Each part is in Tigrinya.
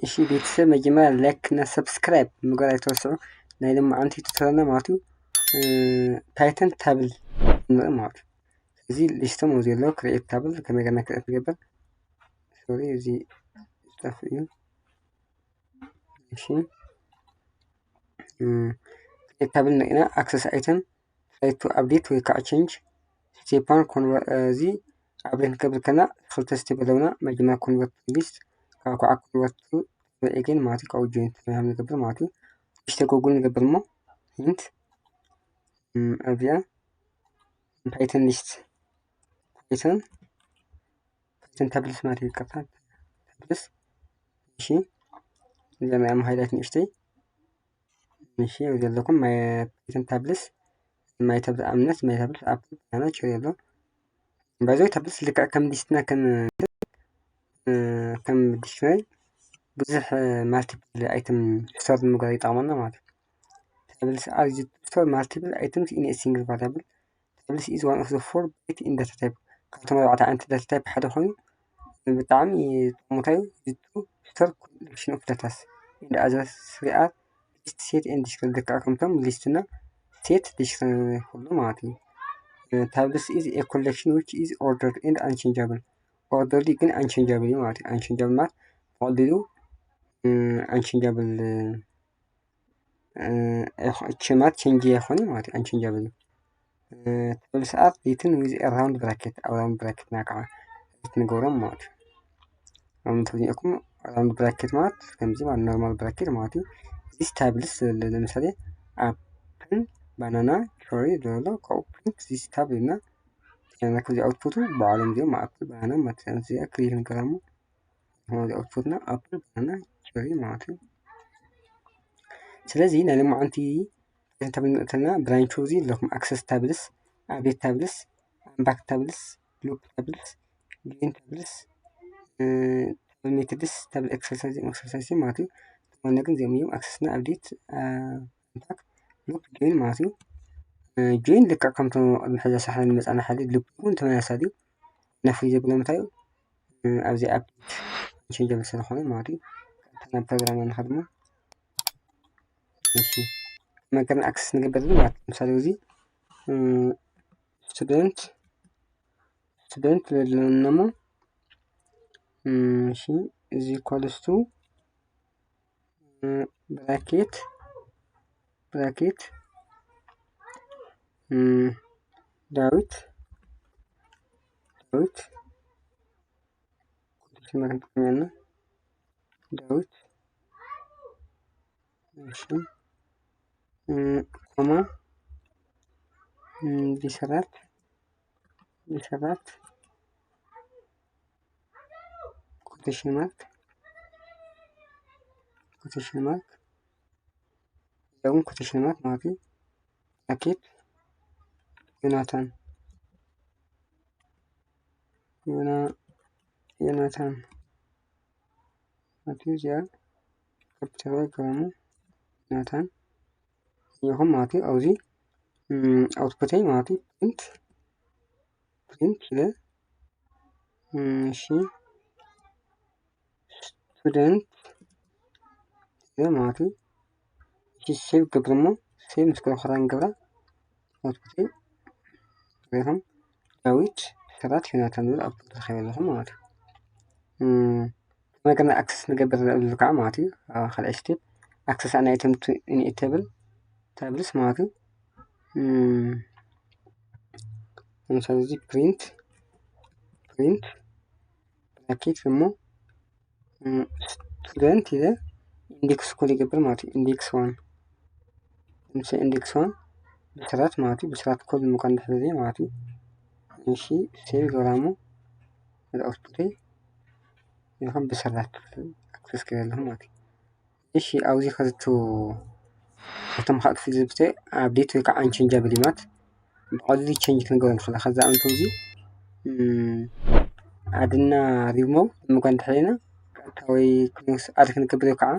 እሺ ቤተሰብ መጀመርያ ላይክ እና ሰብስክራይብ ምግባር ኣይትረስዑ። ናይ ሎማዓንቲ ቱቶሪያልና ማለት እዩ ፓይተን ታብል ንርኢ ማለት እዩ። እዚ ሊስቶም ኣብዚ ዘሎ ክሪኤት ታብል ከመይ ገና ክሪኤት ንገብር። ሶሪ እዚ ዝጠፍ እዩ። እሺ ክሪኤት ታብል ንሪኢና ኣክሰስ ኣይተም ትራይ ቱ ኣፕዴት ወይ ከዓ ቼንጅ ስቴፕ ዋን ኮንቨርት እዚ ኣፕዴት ንገብር ከና ክልተ ስቴፕ ኣለውና። መጀመርያ ኮንቨርት ሊስት ካብ ከዓ ኮንቨርት ቱ ኤጌን ማለት እዩ። ካብኡ ጆይን ተመሃም ንገብር ማለት እዩ። ሊስት ጎግል ንገብር እሞ ሂንት ኣብዚኣ ፓይተን ሊስት ፓይተን ፓይተን ታብልስ ማለት እዩ። ይቅርታ ታብልስ እሺ። እዚኣ ናይ ሃይላይት ንእሽተይ እሺ። ዘለኩም ፓይተን ታብልስ ማይ ታብልስ ኣብነት ማይ ታብልስ ኣፕል ባናና ቸሪ ኣሎ። ባይዘ ታብልስ ልክዕ ከም ሊስትና ከም ከም ዲክሽነሪ ብዙሕ ማልቲፕል ኣይተም ስቶር ንምግባር ይጠቕመና ማለት እዩ። Tables are used to store multiple items in a single variable. Tables is one of the four basic data type። ካብቶም ኣርባዕተ ዓይነት ዳታ ታይፕ ሓደ ኮይኑ ብጣዕሚ ጥቕሙ እንታይ እዩ? Used to store collection of datas and other three are list፣ set and description። ልክዕ ከምቶም ሊስት እና ሴት ዲክሽነሪ ኩሉ ማለት እዩ። Tables is a collection which is ordered and unchangeable። ኦርደርሊ ግን unchangeable እዩ ማለት እዩ። Unchangeable ማለት ብቐሊሉ unchangeable ችማት ቼንጅ ኣይኮነ ማለት እዩ። Unchangeable እዩ። Tables are written with a round bracket። ኣብ ራውንድ ብራኬት ና ከዓ ንገብሮም ማለት እዩ። ኣብ እንተዚእኩም ራውንድ ብራኬት ማለት ከምዚ ማለት ኖርማል ብራኬት ማለት እዩ። ዚስ ታብልስ ለምሳሌ ኣፕል ባናና ቸሪ ዘሎ ካብኡ ፕሪንት ዚስ ታብል እና ያና ከዚ ኣውትፑቱ ባዕሎም እዚኦም ኣፕል ባናና ማለት እዩ። እዚኣ ክሊክ ንገራሙ እዚ ኣውትፑትና ኣፕል ባናና ቸሪ ማለት እዩ። ስለዚ ናይ ሎማዓንቲ እንተብንእተና ብራንቹ እዚ ኣለኩም ኣክሰስ ታብልስ፣ ኣቤት ታብልስ፣ ኣምባክ ታብልስ፣ ሉፕ ታብልስ፣ ጆይን ታብልስ፣ ታብል ሜትድስ፣ ታብል ኤክሰርሳይዝ፣ ኤክሰርሳይዝ ማለት እዩ። ዋና ግን እዚኦም እዮም ኣክሰስና ኣፕዴት ኣምባክ ሉፕ ጆይን ማለት እዩ። ጆይን ልክዕ ከምቶም ቅድሚ ሕዚ ኣሳሕና ንመፃና ሓደ ሉፕ እውን ተመሳሳሊ እዩ። ነፍሪ ዘብሎ ምንታይ እዩ? ኣብዚ ኣፕዴት ቼንጀብል ስለኾነ ማለት እዩ። ቀጥታ ናብ ፕሮግራም ንኸድሞ እሺ መገርና ኣክሰስ ንገበር ማለት ምሳሌ እዚ ስቱደንት ስቱደንት ለለነሞ እሺ እዚ ኮልስቱ ብራኬት ብራኬት ዳዊት ዳዊት ኮቴሽን ማርክ ንጥቀም ያልና ዳዊት እሺ ኮማ ቢሰራት ቢሰራት ኮቴሽን ማርክ ኮቴሽን ማርክ እዚኣ እውን ኮቴሽን ማርክ ማለት እዩ። ብራኬት ዮናታን ዮናታን ማለት እዩ። እዚኣ ካፒታል ገረሙ ዮናታን ይኹን ማለት እዩ። ኣብዚ ኣውትፑተይ ማለት እዩ ፕሪንት ፕሪንት ኢለ እሺ ስቱደንት ኢለ ማለት እዩ። እሺ ሴቭ ገብር እሞ ሴቭ ምስ ገበርኩ ኸራ ንገብራ ኣውትፑተይ ሪኹም ዳዊት ስራት ዮናታን ዝብል ኣውትፑት ረኺበ ኣለኹ ማለት እዩ። መገና ኣክሰስ ንገብር ዝብል ከዓ ማለት እዩ። ካልኣይ ስቴፕ ኣክሰስ ኣን ኣይተም ቱ ኢን ኤ ቴብል ታብልስ ማለት እዩ። ለምሳሌ እዚ ፕሪንት ፕሪንት ብራኬት እሞ ስቱደንት ኢለ ኢንዴክስ ኮድ ይገብር ማለት እዩ። ኢንዴክስ ዋን ለምሳሌ ኢንዴክስ ዋን ብስራት ማለት እዩ። ብስራት ኮድ ምኳን ድሕሪ ማለት እዩ። እሺ ሴቭ ገራሙ ወደ ኣውትፑተይ ይኹን ብስራት ኣክሰስ ገይረ ኣለኹ ማለት እዩ። እሺ ኣብዚ ከዝቱ እቶም ካልኦት ፊልድ ዝብተ ኣፕዴት ወይ ከዓ ኣንቸንጃብል ይማት ብቐሊሉ ቸንጅ ክንገብሮ ንኽእል። ከዛ ኣንተ እዚ ኣድና ሪሞቭ ንምጓን ድሕሪና ቀጥታ ወይ ኣድ ክንገብር ወይ ከዓ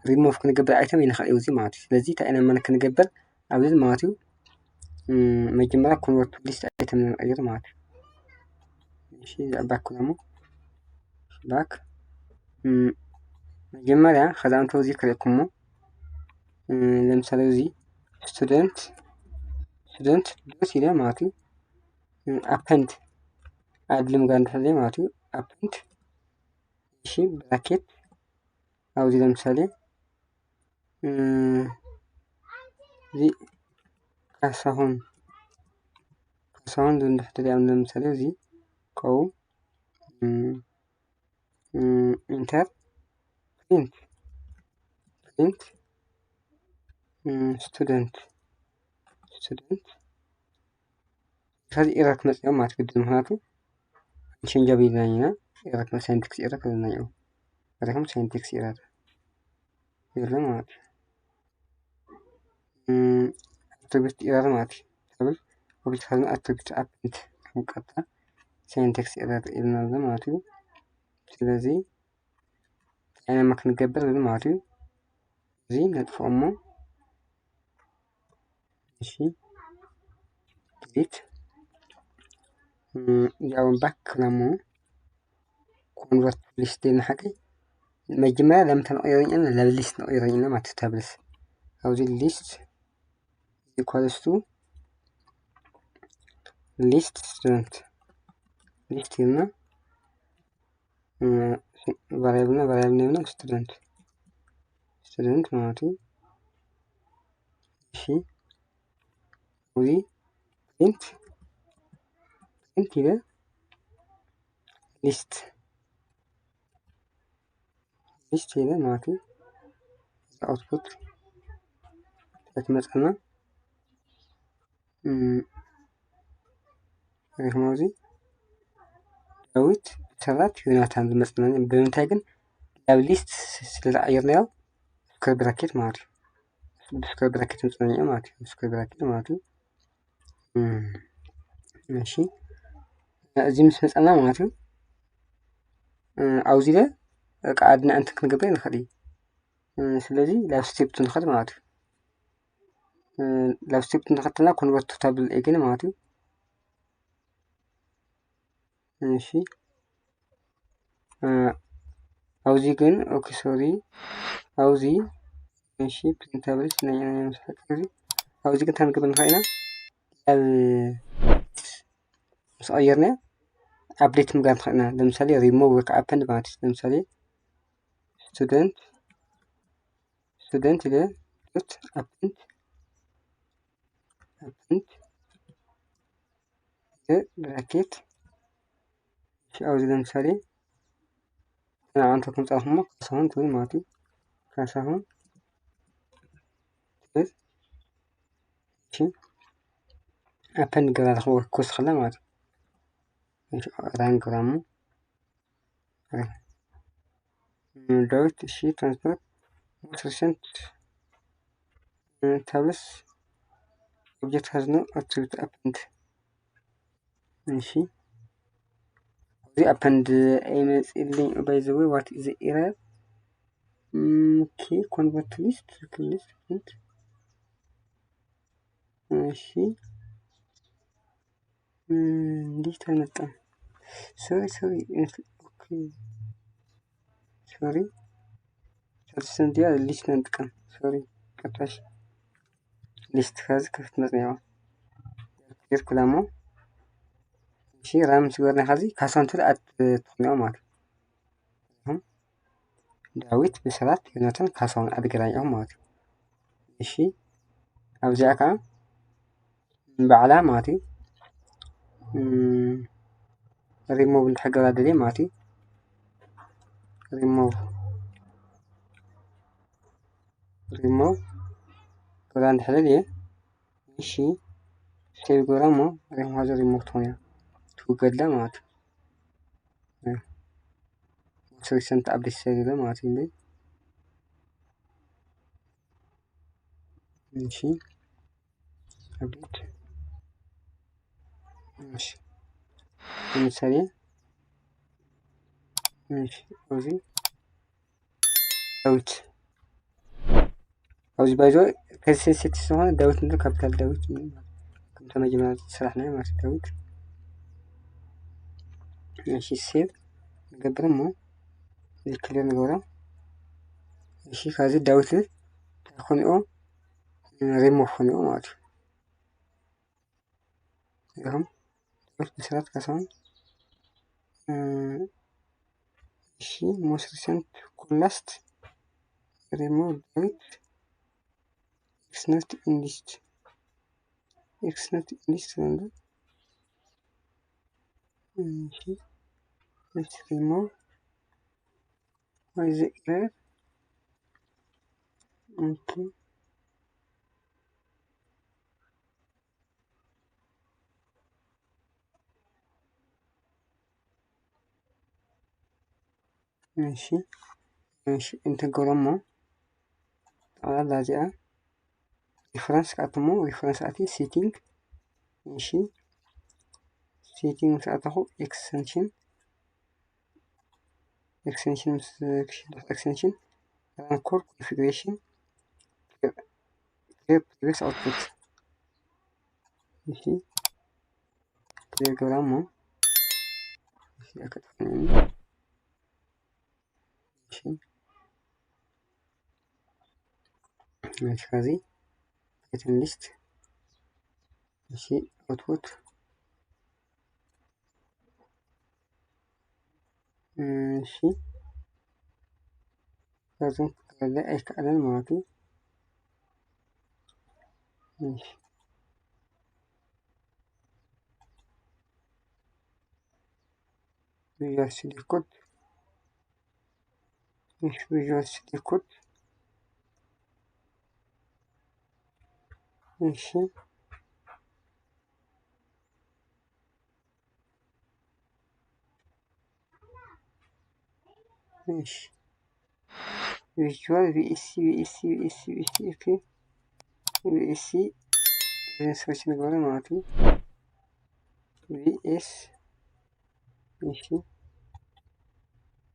ሪሞቭ ክንገብር ኣይተም ይንኽእል እዩ እዚ ማለት እዩ። ስለዚ እንታይ ኢና መን ክንገብር ኣብዚ ማለት እዩ። መጀመርያ ኮንቨርት ሊስት ኣይተም ንቐይር ማለት እዩ። እሺ እዚኣ ባክ ኩላሞ ባክ መጀመርያ ከዛ እንተ እዚ ክርእኩሞ ለምሳሌ እዚ student student dot ኢለ ማለት እዩ። Append ኣድሊ ምጋ እንድሕር ማለት እዩ። Append እሺ bracket ኣብዚ ለምሳሌ እዚ ካሳሁን ካሳሁን ዝንድሕር ዲኣ ለምሳሌ እዚ ከው enter print print student student ከዚ error ክመጽእ ማለት ግድን ምክንያቱ change ኣቢልና ኢና error syntax error ክብለና እዩ። ሪኹም syntax error ይብለ ማለት እዩ። attribute error ማለት እዩ። ተብል object has no attribute append ክንቀጣ syntax error ኢልና ኣሎ ማለት እዩ። ስለዚ እንታይ ኢና ክንገብር ዝብል ማለት እዩ። እዚ ነጥፍኦ እሞ እሺ delete ያውን back ክብላ እሞ convert list ኢልና ሓቂ መጀመርያ ለምንታይ ንቕይሮ ኢና ናብ list ንቕይሮ ኢና ማለት tables ኣብዚ list equals to list student list ኢልና variable ና variable name ና student student ማለት እዩ። እሺ እዚ print print ኢለ list list ኢለ ማለት እዩ። output ትመፀና ሪኹሞ እዚ ዳዊት ብሰራት ዮናታን ዝመፅና ብምንታይ ግን ናብ list ስለ ዝዓየርናዮ square bracket ማለት እዩ። square bracket ምፅናኒኦ ማለት እዩ። square bracket ማለት እዩ። እሺ እዚ ምስ መፀና ማለት እዩ ኣብዚ ለ በቃ ኣድና እንትን ክንገብር ንኽእል እዩ። ስለዚ ናብ step two ንኸድ ማለት እዩ። ናብ step two ንኸድና convert to table again ማለት እዩ። እሺ ኣብዚ ግን okay sorry ኣብዚ እሺ print table ናይ ናይ መስፈጥ እዚ ኣብዚ ግን ታንገብር ንኽእል ኢና ኣብ ምስ ቀየርና update ምግባር ንኽእል ኢና። ለምሳሌ remove ወይ ከዓ append ማለት እዩ። ለምሳሌ student student ኢለ dot append append bracket ኣብዚ ለምሳሌ ንዓንተ ክንፃኹሞ ካሳሁን ትብል ማለት እዩ። ካሳሁን ትብል እሺ append ገዛ ተኽቦ ክወስኸላ ማለት እዩ። run ግራሙ ዳዊት እሺ transport most recent tables object has no attribute append እሺ እዚ append ኣይመፅልኝ by the way what is the error okay convert list list እሺ እንዴት አልመጣም sorry sorry okay sorry ሰብስን ዲያ list ነንጥቀም sorry ቀጣሽ list ከዚ ክፍት መፅኒዋ ጌርኩላሞ እሺ run ስገርና ከዚ ካሳንትል ኣት ትኽኒዋ ማለት ዳዊት ብሰራት ዮናታን ካሳሁን ኣድገራኝ እዮም ማለት እዩ። እሺ ኣብዚኣ ከዓ ንባዕላ ማለት እዩ remove እንድሕር ገራ ደልየ ማለት እዩ remove remove ገራ እንድሕር ደልየ እሺ save ገራ እሞ remove remove ትኾን እያ ትውገድላ ማለት እዩ። recent update save ማለት እዩ። እሺ update እሺ ለምሳሌ እሺ እዚ ዳዊት ኣብዚ ባይዞ ከዚ ሴት ዝኾነ ዳዊት እንዶ ካፒታል ዳዊት ከምታ መጀመርያ ስራሕና ማለት ዳዊት እሺ save ንገብር እሞ እዚ clear ንገብሮ እሺ፣ ከዚ ዳዊት እንታይ ኮኒኦ? ሪሙቭ ኮኒኦ ማለት እዩ። እዚኹም ዳዊት ብስራት ካሳሁን። እሺ፣ most recent call last remove ዳዊት። It's not in list. It's not in list. እሺ፣ let's remove. Why is it error? Okay. እሺ፣ እሺ፣ እንተገሮሞ ጠቕላላ እዚኣ ሪፈረንስ ክኣትሞ፣ ሪፈረንስ ኣቲ ሴቲንግ። እሺ፣ ሴቲንግ ምስ ኣተኹ ኤክስቴንሽን፣ ኤክስቴንሽን ምስ ክሽንት ኤክስቴንሽን ራን ኮር ኮንፊግሬሽን ክሊር ፕሪቪየስ ኣውትፑት። እሺ፣ ክሊር ገብራ እሞ እሺ፣ ኣከጥፍኒ። እሺ፣ እሺ፣ ከዚ ታይትል ሊስት። እሺ፣ ኣውትፑት። እሺ፣ ከዚ ክገለ ኣይከኣለን ማለት እዩ። እሺ፣ ቪዥዋል ስቱዲዮ ኮድ። እሺ፣ ቪዥዋል ስቱዲዮ ኮድ። እሺ፣ እሺ፣ ቪዥዋል ቪኤስሲ፣ ቪኤስሲ፣ ቪኤስሲ፣ ቪኤስሲ፣ ኦኬ። ቪኤስሲ ሰርች ንገብሮ ማለት እዩ። ቪኤስ፣ እሺ፣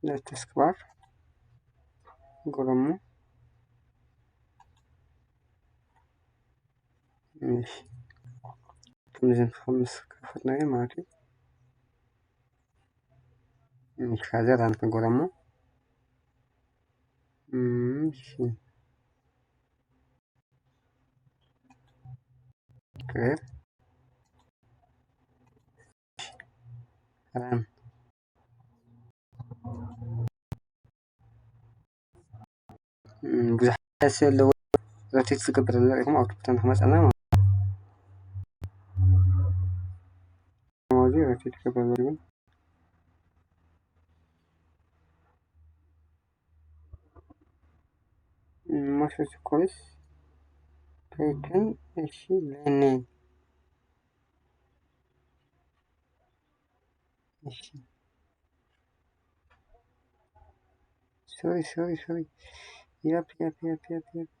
ለተስክባር ገሮሞ። እሺ፣ ከምዚ ንኸምስ ከፈትናዮ ማለት እዩ። እሺ፣ ከዛ ራን ክንገብሮ እሞ። እሺ። ክሊር። ራን። እም፣ ብዙሕ ደስ ዘለዎ ሮቴት ዝገብረልና ርኢኹም ኣውትፑት ንክመፀና ማለት እዩ። እዚ ሮቴት ዝገብረልና ግን እም፣ ማስተር ኮርስ ታይትል፣ እሺ፣ ላይን ኔም። እሺ፣ ሶሪ፣ ሶሪ፣ ሶሪ። ያፕ፣ ያፕ፣ ያፕ፣ ያፕ፣ ያፕ።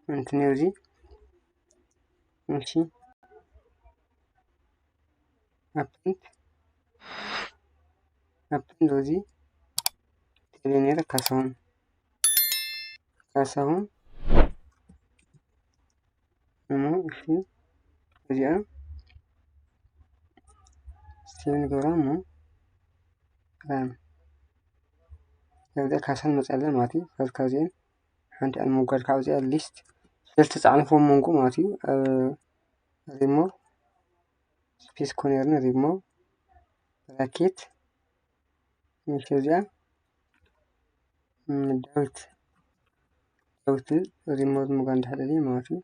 እንትን እዩ እዚ። እሺ። ኣፕንት፣ ኣፕንት እዚ ቴሌ ነይረ ካሳሁን፣ ካሳሁን እሞ፣ እሺ፣ እዚኣ ሴቭ ንገብራ እሞ ራን። ካብዚኣ ካሳን መፅኣለን ማለት እዩ። ካብ፣ ካብዚአን ሓንቲ ኣን ምውጋድ ካብዚኣ ሊስት ስለዝተፃዕንፎ መንጎ ማለት እዩ። ኣብ ሪሞቭ ስፔስ ኮኔርን ሪሞቭ ብራኬት፣ እሺ፣ እዚኣ እም፣ ዳዊት፣ ዳዊት ሪሞቭ ምውጋድ እንዳሕደል ማለት እዩ።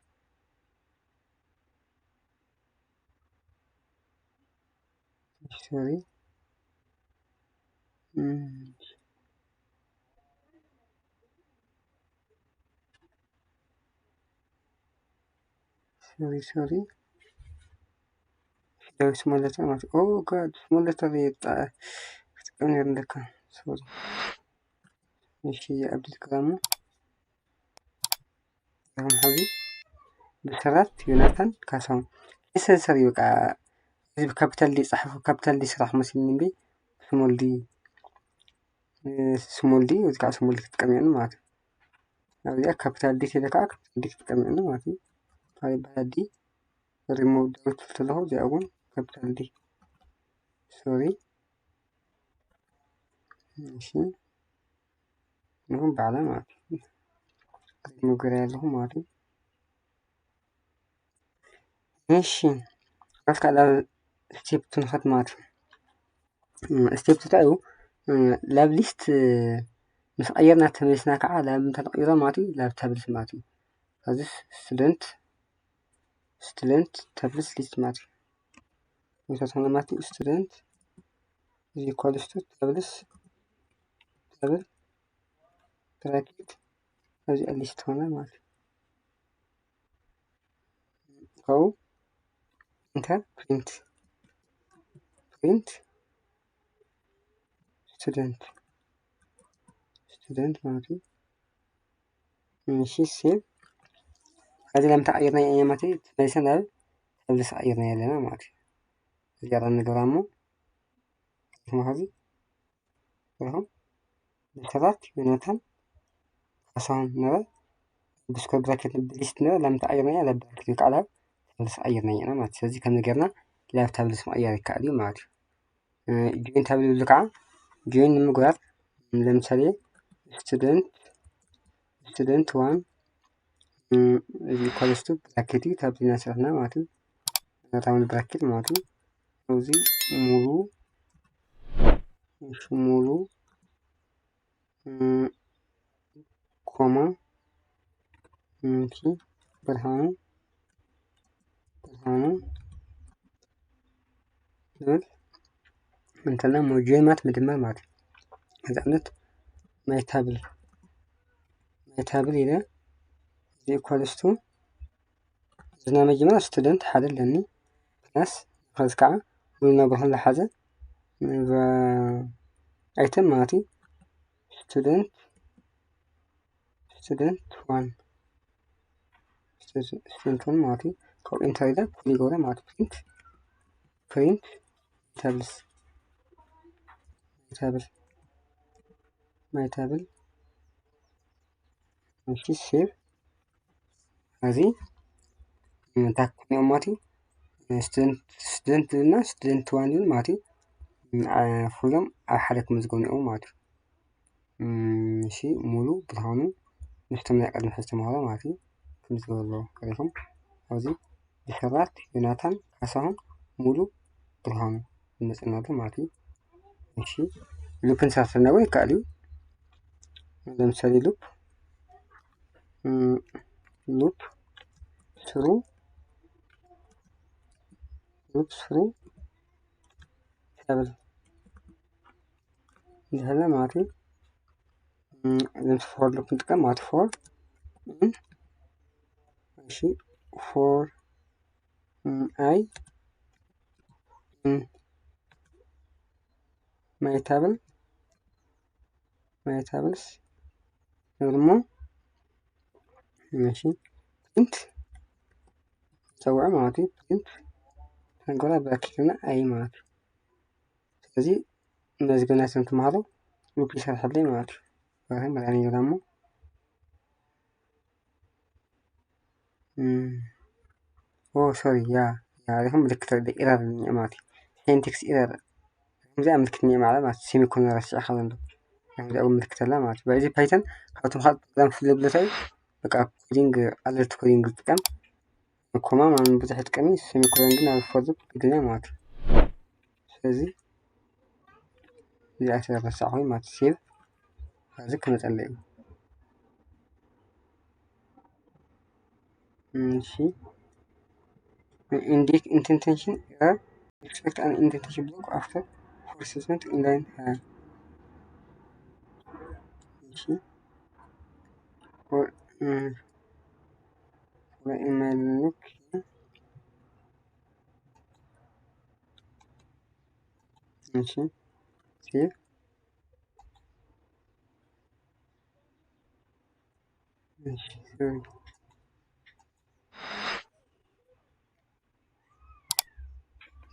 ሶሪ። እም፣ ሶሪ፣ ሶሪ። ዳዊት ስሞል ሌተር ማለት፣ ኦ ጋድ፣ ስሞል ሌተር ይጣ-፣ ክጥቀም ነይሩ ኣለካ። ሶሪ። እሺ፣ ኣፕዴት ክዛሙ። ከም ሐዚ ብስራት ዮናታን ካሳሁን። ኤሰንሰር እዩ በቃ። እዚ ብካፒታል ዲ ጻሕፉ፣ ካፒታል ዲ ስራሕ መሲልኒ እምቢ፣ ስሞል ዲ፣ እ፣ ስሞል ዲ፣ እዚ ከዓ ስሞል ዲ ክትጥቀም እየን ማለት እዩ። ኣብዚኣ ካፒታል ዲ ተለ ከዓ ካፒታል ዲ ክትጥቀም እየን ማለት እዩ። ኣብ በዓል ዲ ሪሞቭ ዳዊት ትብል ተለኹ፣ እዚኣ እውን ካፒታል ዲ። ሶሪ። እሺ ንኹም ባዕላ ማለት እዩ። መገርያ ኣለኹ ማለት እዩ። እሺ ኣካ ናብ ስቴፕ ቱ ንኸድ ማለት እዩ። ስቴፕ ቱ እንታይ እዩ? ላብ ሊስት ምስ ቀየርና ተመሊስና ከዓ ላብ እንታይ ንቕይሮ ማለት እዩ? ላብ ታብልስ ማለት እዩ። ኣብዚ ስቱደንት ስቱደንት ታብልስ ሊስት ማለት እዩ። እንታይ ትኾነ ማለት እዩ? ስቱደንት is equals to ታብልስ ታብል ብራኬት ኣብዚ ሊስት ትኾነ ማለት እዩ። ካብኡ ኢንተር ፕሪንት ፕሪንት ስቱደንት ስቱደንት ማለት እዩ። እሺ ሴቭ። ከዚ ለም ተቀይርና እያ ማለት እዩ። ተመልሰን ናብ ታብልስ ቀይርና ኣለና ማለት እዩ። እዚኣ ንገብራ እሞ ተማሃዚ ርኹም ብሰራት ዮናታን ካሳሁን ነበረ። ብስኮር ብራኬት ሊስት ነበረ። ለም ተቀይርና እያ ለብራኬት ቃላ ታብልስ ቀይርና እያ ማለት። ስለዚህ ከም ነገርና ላብ ታብልስ መቀየር ይከኣል እዩ ማለት እዩ። ጆይን ታብል ይብሉ ከዓ ጆይን ንምግባር ለምሳሌ ስቱደንት ስቱደንት ዋን እዚ ኢኳልስ ቱ ብራኬት እዩ። ታብሊና ስርሕና ማለት እዩ። ራውንድ ብራኬት ማለት እዩ። እዚ ሙሉ እሺ ሙሉ ኮማ እሺ ብርሃኑ ብርሃኑ ዝብል እንተና ሞጆማት ምድማር ማለት እዩ። እዚ ዓይነት ማይ ታብል ማይ ታብል ኢለ እዚ ኢኳልስ ቱ እዚ ናይ መጀመርያ ስቱደንት ሓደ ኣለኒ ፕላስ ከዚ ከዓ ሙሉ ናይ ብርሃኑ ዝሓዘ ኣይተም ማለት እዩ። ስቱደንት ስቱደንት ዋን ስቱደንት ዋን ማለት እዩ። ካብ ኢንተር ኢለ ኩሉ ይገብረ ማለት ፕሪንት ፕሪንት ታብልስ ታብል ማይ ታብል እሺ ሴቭ እዚ እንታይ ክኾኑ እዮም ማለት እዩ። ስቱደንት ስቱደንት ዝብልና ስቱደንት ዋን ዝብል ማለት እዩ። ኩሎም ኣብ ሓደ ክምዝገቡ እዮም ማለት እዩ። እሺ ሙሉ ብርሃኑ ምስቶም ናይ ቀድሚ ሕዚ ተምሃሮ ማለት እዩ ክምዝገቡ ኣለዎ። ከሪኹም ኣብዚ ብስራት ዮናታን ካሳሁን ሙሉ ብርሃኑ ዝመፅና ኣሎ ማለት እዩ። እሺ ሉፕ ንሰርሕ ኣለና ወይ ይከኣል እዩ። ለምሳሌ ሉፕ ሉፕ ስሩ ሉፕ ስሩ ተብል እንድሕልና ማለት እዩ። ለምስ ፎር ሉፕ ንጥቀም ማለት ፎር እሺ ፎር ኣይ ማይ ታብል ማይ ታብልስ ንብል እሞ እሺ ፕሪንት ጸውዐ ማለት እዩ። ፕሪንት ተንኮላ ብራኬትና ኣይ ማለት እዩ። ስለዚ መዝገብ ናይቶም ተምሃሮ ሉፕ ይሰርሐለይ ማለት እዩ። ወይም ራን ይብላ እሞ ኦ ሶሪ ያ ያ ሪኹም ምልክት ኣለ ኢረር እኒኦ ማለት እዩ። ሲንቴክስ ኢረር ከምዚኣ ምልክት እኒኦ ማለት ማለት ሴሚኮሎን ረሲዕካ ዘሎ ከምዚኣ ምልክት ኣላ ማለት እዩ። በዚ ፓይተን ካብቶም ካልእ ፕሮግራም ፍልይ ብለታ እዩ። በቃ ኮዲንግ ኣለርት ኮዲንግ ዝጥቀም ኮማ ማለት ብዙሕ ይጥቀም እዩ። ሴሚኮሎን ግን ኣብ ፎርዙ ግድና ማለት እዩ። ስለዚ እዚኣ ስለረሳዕኹ ማለት ሴቭ ኣብዚ ክመፀለይ እዩ። እሺ ኢንደንቴሽን ኤረር ኤክስፔክት ኣን ኢንደንቴሽን ብሎክ ኣፍተር ፎር ስቴትመንት ኢንላይን ሃያ እሺ ኦኬ እሺ ሴቭ እሺ ሶሪ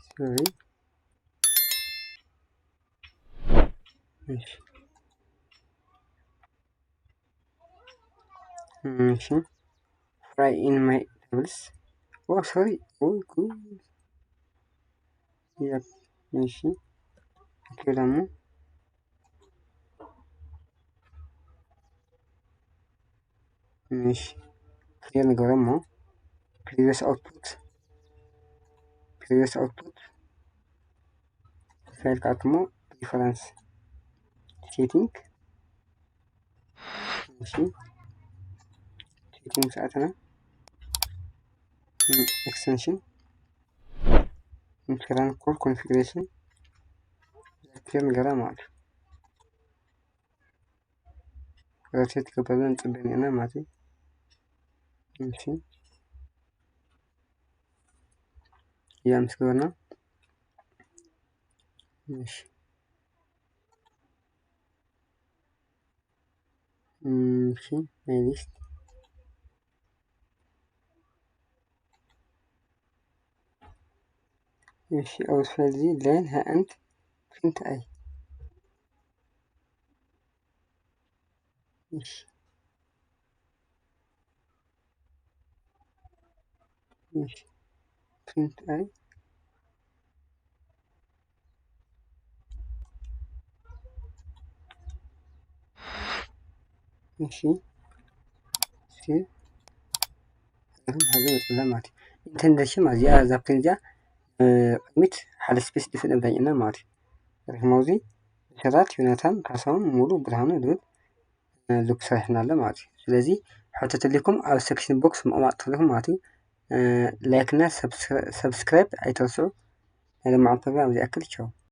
ሶሪ እሺ እሺ fry in my tables ኦ ሶሪ ኦ ጉድ ያፕ እሺ ኦኬ ደግሞ እሺ፣ ክሊር ንገሮ እሞ previous output previous output ፋይል ክኣቱ እሞ preference setting። እሺ፣ setting ምስ ኣተና extension ምስ ክራን core configuration ክሊር ንገራ ማለት እዩ። ሮቴት ክገብረሉ ንጽበ ኢና ማለት እዩ። እሺ፣ ያ ምስ ገበርና፣ እሺ፣ እሺ፣ ናይ ሊስት እሺ፣ ኣብዚ ፋይል እዚ ላይን ሃያ ኣንድ ፕሪንት ኣይ። እሺ፣ እሺ፣ ፕሪንት ኣይ። እሺ፣ እሺ፣ እዚ መጽላ ማለት እዩ። ኢንተንደሽን እዚኣ፣ እዛ ፕሪንት እዚኣ፣ እ፣ ቅድሚት ሓደ ስፔስ ድፍእ ነብላ ኢና ማለት እዩ። ሪሞዚ ብሰራት ዮናታን ካሳሁን ሙሉ ብርሃኑ ዝብል፣ እ፣ ልኩ ሰሪሕና ኣሎ ማለት እዩ። ስለዚ ሕቶ ተልይኩም ኣብ ሴክሽን ቦክስ ምቕማጥ ትኽእሉ ኢኹም ማለት እዩ። እ፣ ላይክ እና ሰብስክራ-፣ ሰብስክራይብ ኣይትረስዑ። ናይ ሎማዓንቲ ፕሮግራም ኣብዚ ያክል። ቻው።